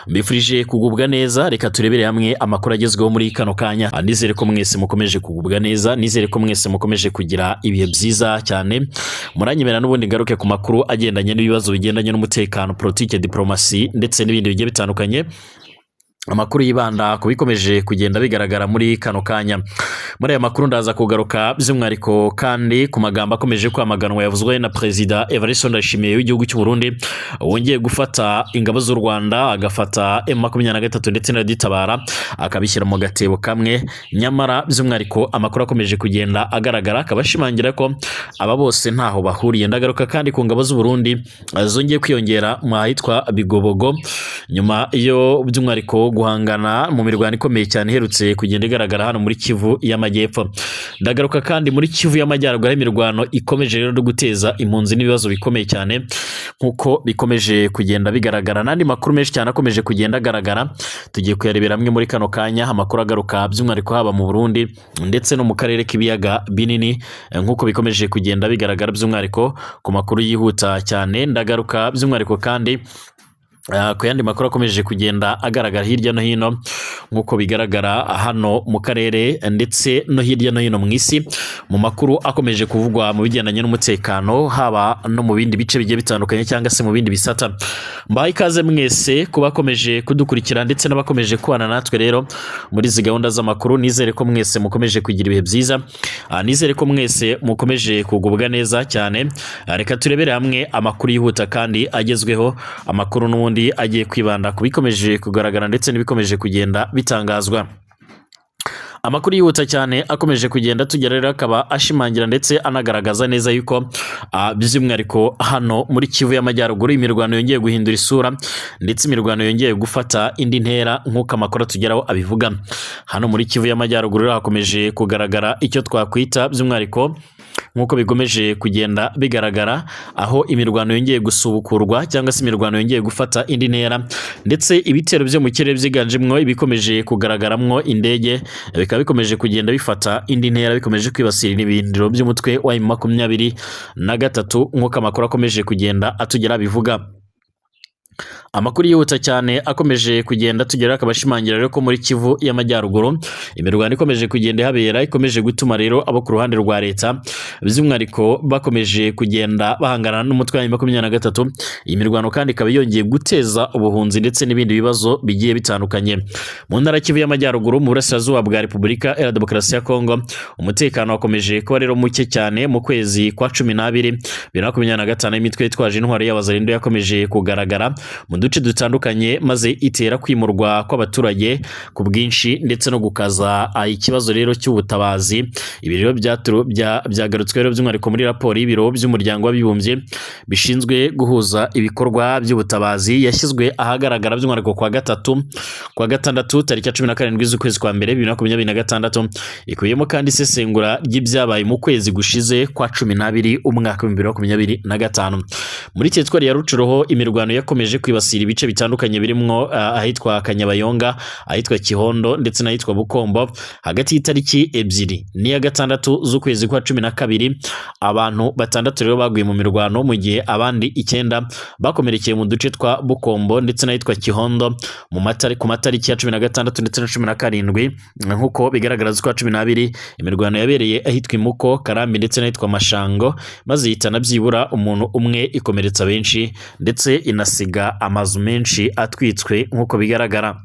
Mbifurije kugubwa neza. Reka turebere hamwe amakuru agezweho muri kano kanya. Nizere ko mwese mukomeje kugubwa neza, nizere ko mwese mukomeje kugira ibihe byiza cyane. Muranyemera n'ubundi ngaruke ku makuru agendanye n'ibibazo bigendanye n'umutekano, politike, diplomasi ndetse n'ibindi bigiye bitandukanye. Amakuru yibanda ku bikomeje kugenda bigaragara muri kano kanya. Muri aya makuru ndaza kugaruka by'umwihariko kandi ku magambo akomeje kwamaganwa yavuzwe na Perezida Evariste Ndayishimiye w'igihugu cy'u Burundi, wongeye gufata ingabo z'u Rwanda, agafata M23 ndetse na Ditabara, akabishyira mu gatebo kamwe. Nyamara by'umwihariko amakuru akomeje kugenda agaragara akaba ashimangira ko aba bose ntaho bahuriye. Ndagaruka kandi ku ngabo z'u Burundi zongeye kwiyongera mu ahitwa Bigobogo, nyuma yo by'umwihariko guhangana mu mirwano ikomeye cyane iherutse kugenda igaragara hano muri Kivu y'Amajyepfo. Ndagaruka kandi muri Kivu y'Amajyaruguru, aho imirwano ikomeje rero no guteza impunzi n'ibibazo bikomeye cyane nk'uko bikomeje kugenda bigaragara. N'andi makuru menshi cyane akomeje kugenda agaragara tugiye kuyarebera hamwe muri kano kanya. Amakuru agaruka by'umwihariko haba mu Burundi ndetse no mu karere k'ibiyaga binini, nk'uko bikomeje kugenda bigaragara by'umwihariko ku makuru yihuta cyane. Ndagaruka by'umwihariko kandi ku yandi makuru akomeje kugenda agaragara hirya no hino nk'uko bigaragara hano mu karere ndetse no hirya no hino mu isi, mu makuru akomeje kuvugwa mu bigendanye n'umutekano, haba no mu bindi bice bigiye bitandukanye cyangwa se mu bindi bisata. Mbahaye ikaze mwese ku bakomeje kudukurikira ndetse n'abakomeje kubana natwe rero muri izi gahunda z'amakuru. Nizere ko mwese mukomeje kugira ibihe byiza. Nizere ko mwese mukomeje kugubwa neza cyane. Reka turebere hamwe amakuru yihuta kandi agezweho, amakuru n'ubundi agiye kwibanda ku bikomeje kugaragara ndetse n'ibikomeje kugenda bitangazwa. Amakuru yihuta cyane akomeje kugenda tugera rero akaba ashimangira ndetse anagaragaza neza yuko by'umwihariko hano muri Kivu y'Amajyaruguru imirwano yongeye guhindura isura ndetse imirwano yongeye gufata indi ntera nk'uko amakuru atugeraho abivuga. Hano muri Kivu y'Amajyaruguru rero hakomeje kugaragara icyo twakwita by'umwihariko nk'uko bigomeje kugenda bigaragara, aho imirwano yongeye gusubukurwa cyangwa se imirwano yongeye gufata indi ntera, ndetse ibitero byo mu kirere byiganjemwo ibikomeje kugaragaramwo indege bikaba bikomeje kugenda bifata indi ntera, bikomeje kwibasira ibirindiro by'umutwe wa M23 nk'uko amakuru akomeje kugenda atugera bivuga. Amakuru yihuta cyane akomeje kugenda tugera akaba ashimangira rero ko muri Kivu y'Amajyaruguru imirwano ikomeje kugenda ihabera ikomeje gutuma rero abo ku ruhande rwa leta by'umwihariko bakomeje kugenda bahangana n'umutwe wa M23. Iyi mirwano kandi ikaba yongeye guteza ubuhunzi ndetse n'ibindi bibazo bigiye bitandukanye mu ntara Kivu y'Amajyaruguru, mu burasirazuba bwa Repubulika Iharanira Demokarasi ya Kongo. Umutekano wakomeje kuba rero muke cyane mu kwezi kwa 12 2025. Imitwe yitwaje intwaro y'Abazalendo yakomeje kugaragara mu duce dutandukanye, maze itera kwimurwa kw'abaturage ku bwinshi ndetse no gukaza ikibazo rero cy'ubutabazi. Ibi rero byagarutswe rero by'umwihariko muri raporo y'ibiro by'umuryango w'abibumbye bishinzwe guhuza ibikorwa by'ubutabazi yashyizwe ahagaragara by'umwihariko kuwa gatatu, kuwa gatandatu tariki ya 17 z'ukwezi kwa mbere 2026. Ikubiyemo kandi isesengura ry'ibyabaye mu kwezi gushize kwa 12 umwaka wa 2025. Muri teritwari ya Rucuruho imirwano yakomeje kwibasira ibice bitandukanye birimwo ahitwa Kanyabayonga, ahitwa Kihondo ndetse n'ahitwa Bukombo. Hagati y'itariki 2 n'iya 6 z'ukwezi kwa 12, abantu 6 rero baguye mu mirwano, mu gihe abandi 9 bakomerekeye mu duce twa Bukombo ndetse n'ahitwa Kihondo mu matari ku matariki ya 16 ndetse na 17 nk'uko bigaragara z'ukwa 12. Imirwano yabereye ahitwa Imuko, Karambi ndetse n'ahitwa Mashango, maze ihitana byibura umuntu umwe, ikomeretsa benshi ndetse inasiga amazu menshi atwitswe nk'uko bigaragara.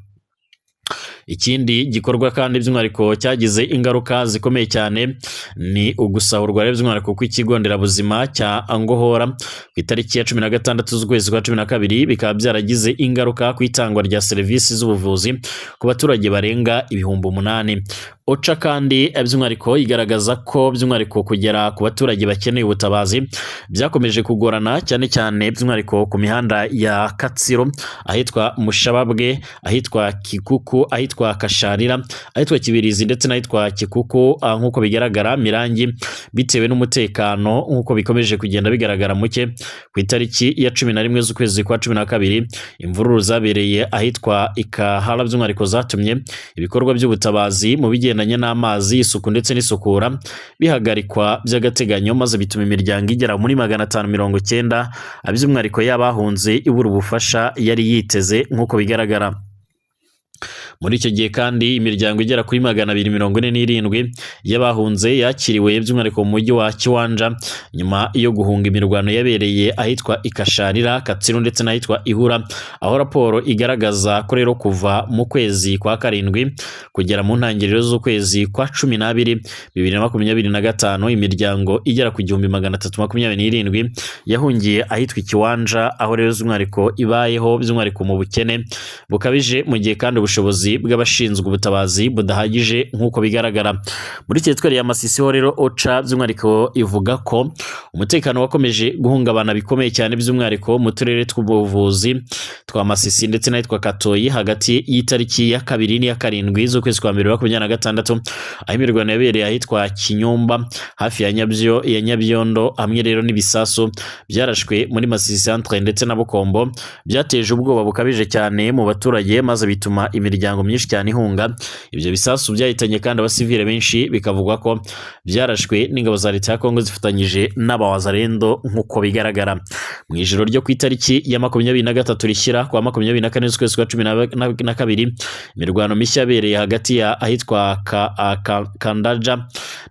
Ikindi gikorwa kandi by'umwihariko cyagize ingaruka zikomeye cyane ni ugusahurwa rero by'umwihariko kw'ikigo nderabuzima cya Ngohora ku itariki ya 16 z'ukwezi kwa 12, bikaba byaragize ingaruka ku itangwa rya serivisi z'ubuvuzi ku baturage barenga 8000. OCHA kandi by'umwihariko igaragaza ko by'umwihariko kugera ku baturage bakeneye ubutabazi byakomeje kugorana, cyane cyane by'umwihariko ku mihanda ya Katsiro, ahitwa Mushababwe, ahitwa Kikuku, ahitwa Kasharira, ahitwa Kibirizi ndetse n'ahitwa Kikuku, nk'uko bigaragara Mirangi, bitewe n'umutekano nk'uko bikomeje kugenda bigaragara muke. Ku itariki ya 11 z'ukwezi kwa 12, imvururu zabereye ahitwa Ikahara by'umwihariko zatumye ibikorwa by'ubutabazi mu bigendanye bigendanye n'amazi, isuku ndetse n'isukura bihagarikwa by'agateganyo, maze bituma imiryango igera muri 590 by'umwihariko y'abahunze ibura ubufasha yari yiteze nk'uko bigaragara. Muri icyo gihe kandi imiryango igera kuri 247 y'abahunze yakiriwe by'umwihariko mu mujyi wa Kiwanja nyuma yo guhunga imirwano yabereye ahitwa Ikasharira, Katsiru ndetse n'ahitwa Ihura, aho raporo igaragaza ko rero kuva mu kwezi kwa karindwi kugera mu ntangiriro z'ukwezi kwa 12 2025 imiryango igera ku 1327 yahungiye ahitwa Ikiwanja, aho rero by'umwihariko ibayeho by'umwihariko mu bukene bukabije, mu gihe kandi ubushobozi bw'abashinzwe ubutabazi budahagije nk'uko bigaragara. Muri teritwari ya Masisi ho rero OCHA by'umwihariko ivuga ko umutekano wakomeje guhungabana bikomeye cyane by'umwihariko mu turere tw'ubuvuzi twa Masisi ndetse n'ahitwa Katoyi hagati y'itariki ya 2 n'iya 7 z'ukwezi kwa mbere 2026, aho imirwano yabereye ahitwa Kinyumba hafi ya Nyabyondo, hamwe rero n'ibisasu byarashwe muri Masisi centre ndetse na Bukombo byateje ubwoba bukabije cyane mu baturage, maze bituma imiryango myinshi cyane ihunga. Ibyo bisasu byahitanye kandi abasivile benshi, bikavugwa ko byarashwe n'ingabo za leta ya Kongo zifatanyije n'abawazarendo nk'uko bigaragara. Mu ijoro ryo ku itariki ya 23 rishyira kwa 24 z'ukwezi kwa 12, imirwano mishya yabereye hagati ya ahitwa Kandaja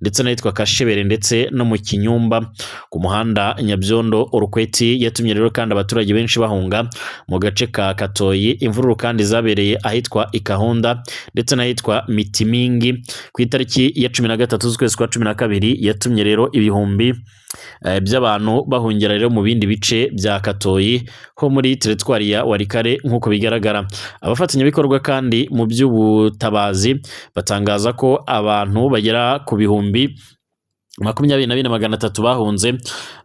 ndetse n'ahitwa Kashebere ndetse no mu Kinyumba ku muhanda Nyabyondo Urukweti, yatumye rero kandi abaturage benshi bahunga mu gace ka Katoyi. Imvururu kandi zabereye ahitwa Ikahunda ndetse n'ahitwa Mitimingi ku itariki ya 13 z'ukwezi kwa 12, yatumye rero ibihumbi by'abantu bahungira rero mu bindi bice bya Katoyi ho muri teritwari ya Walikale nk'uko bigaragara. Abafatanyabikorwa kandi mu by'ubutabazi batangaza ko abantu bagera ku bihumbi 22,300 bahunze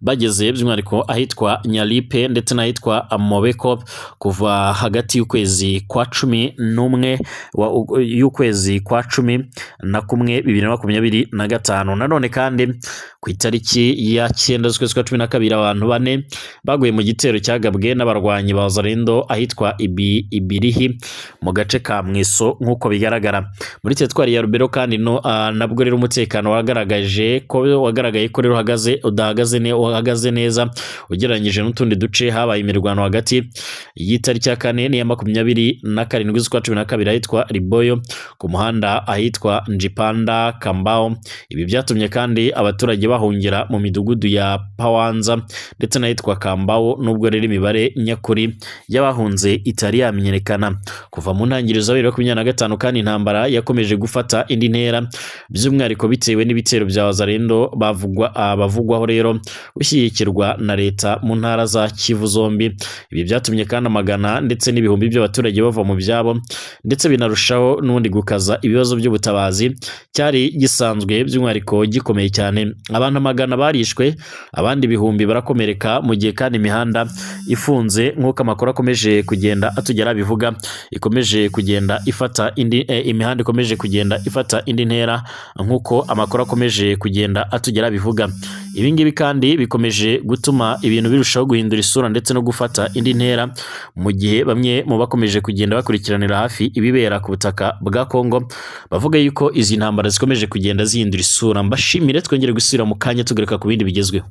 bageze by'umwihariko ahitwa Nyalipe ndetse n'ahitwa Mobeko kuva hagati y'ukwezi kwa 11 y'ukwezi kwa 11 2025. Nanone kandi ku itariki ya 9 z'ukwezi kwa 12 abantu 4 baguye mu gitero cyagabwe n'abarwanyi ba Wazalendo ahitwa Ibirihi mu gace ka Mwiso nk'uko bigaragara. Muri teritwari ya Rubero kandi nabwo rero umutekano wagaragaje ko wagaragaye ko rero uhagaze neza ugereranyije n'utundi duce. Habaye imirwano hagati y'itariki ya 4 n'iya 27 z'ukwa 12 ahitwa Riboyo ku muhanda ahitwa Njipanda Kambao. Ibi byatumye kandi abaturage bahungira mu midugudu ya Pawanza ndetse n'ahitwa Kambao, nubwo rero imibare nyakuri y'abahunze itari yamenyekana. Kuva mu ntangiriro za 2025 kandi intambara yakomeje gufata indi ntera by'umwihariko bitewe n'ibitero bya Wazalendo bavugwaho rero gushyigikirwa na leta mu ntara za Kivu zombi. Ibi byatumye kandi amagana ndetse n'ibihumbi by'abaturage bava mu byabo, ndetse binarushaho n'ubundi gukaza ibibazo by'ubutabazi cyari gisanzwe by'umwihariko gikomeye cyane. Abantu amagana barishwe, abandi ibihumbi barakomereka, mu gihe kandi imihanda ifunze nk'uko amakuru akomeje kugenda atugera bivuga, ikomeje kugenda ifata indi imihanda ikomeje kugenda ifata indi ntera nk'uko amakuru akomeje kugenda atugera bivuga. Ibi ngibi kandi bikomeje gutuma ibintu birushaho guhindura isura ndetse no gufata indi ntera, mu gihe bamwe mu bakomeje kugenda bakurikiranira hafi ibibera ku butaka bwa Kongo bavuga yuko izi ntambara zikomeje kugenda zihindura isura. Mbashimire, twongere gusubira mu kanya tugaruka ku bindi bigezweho.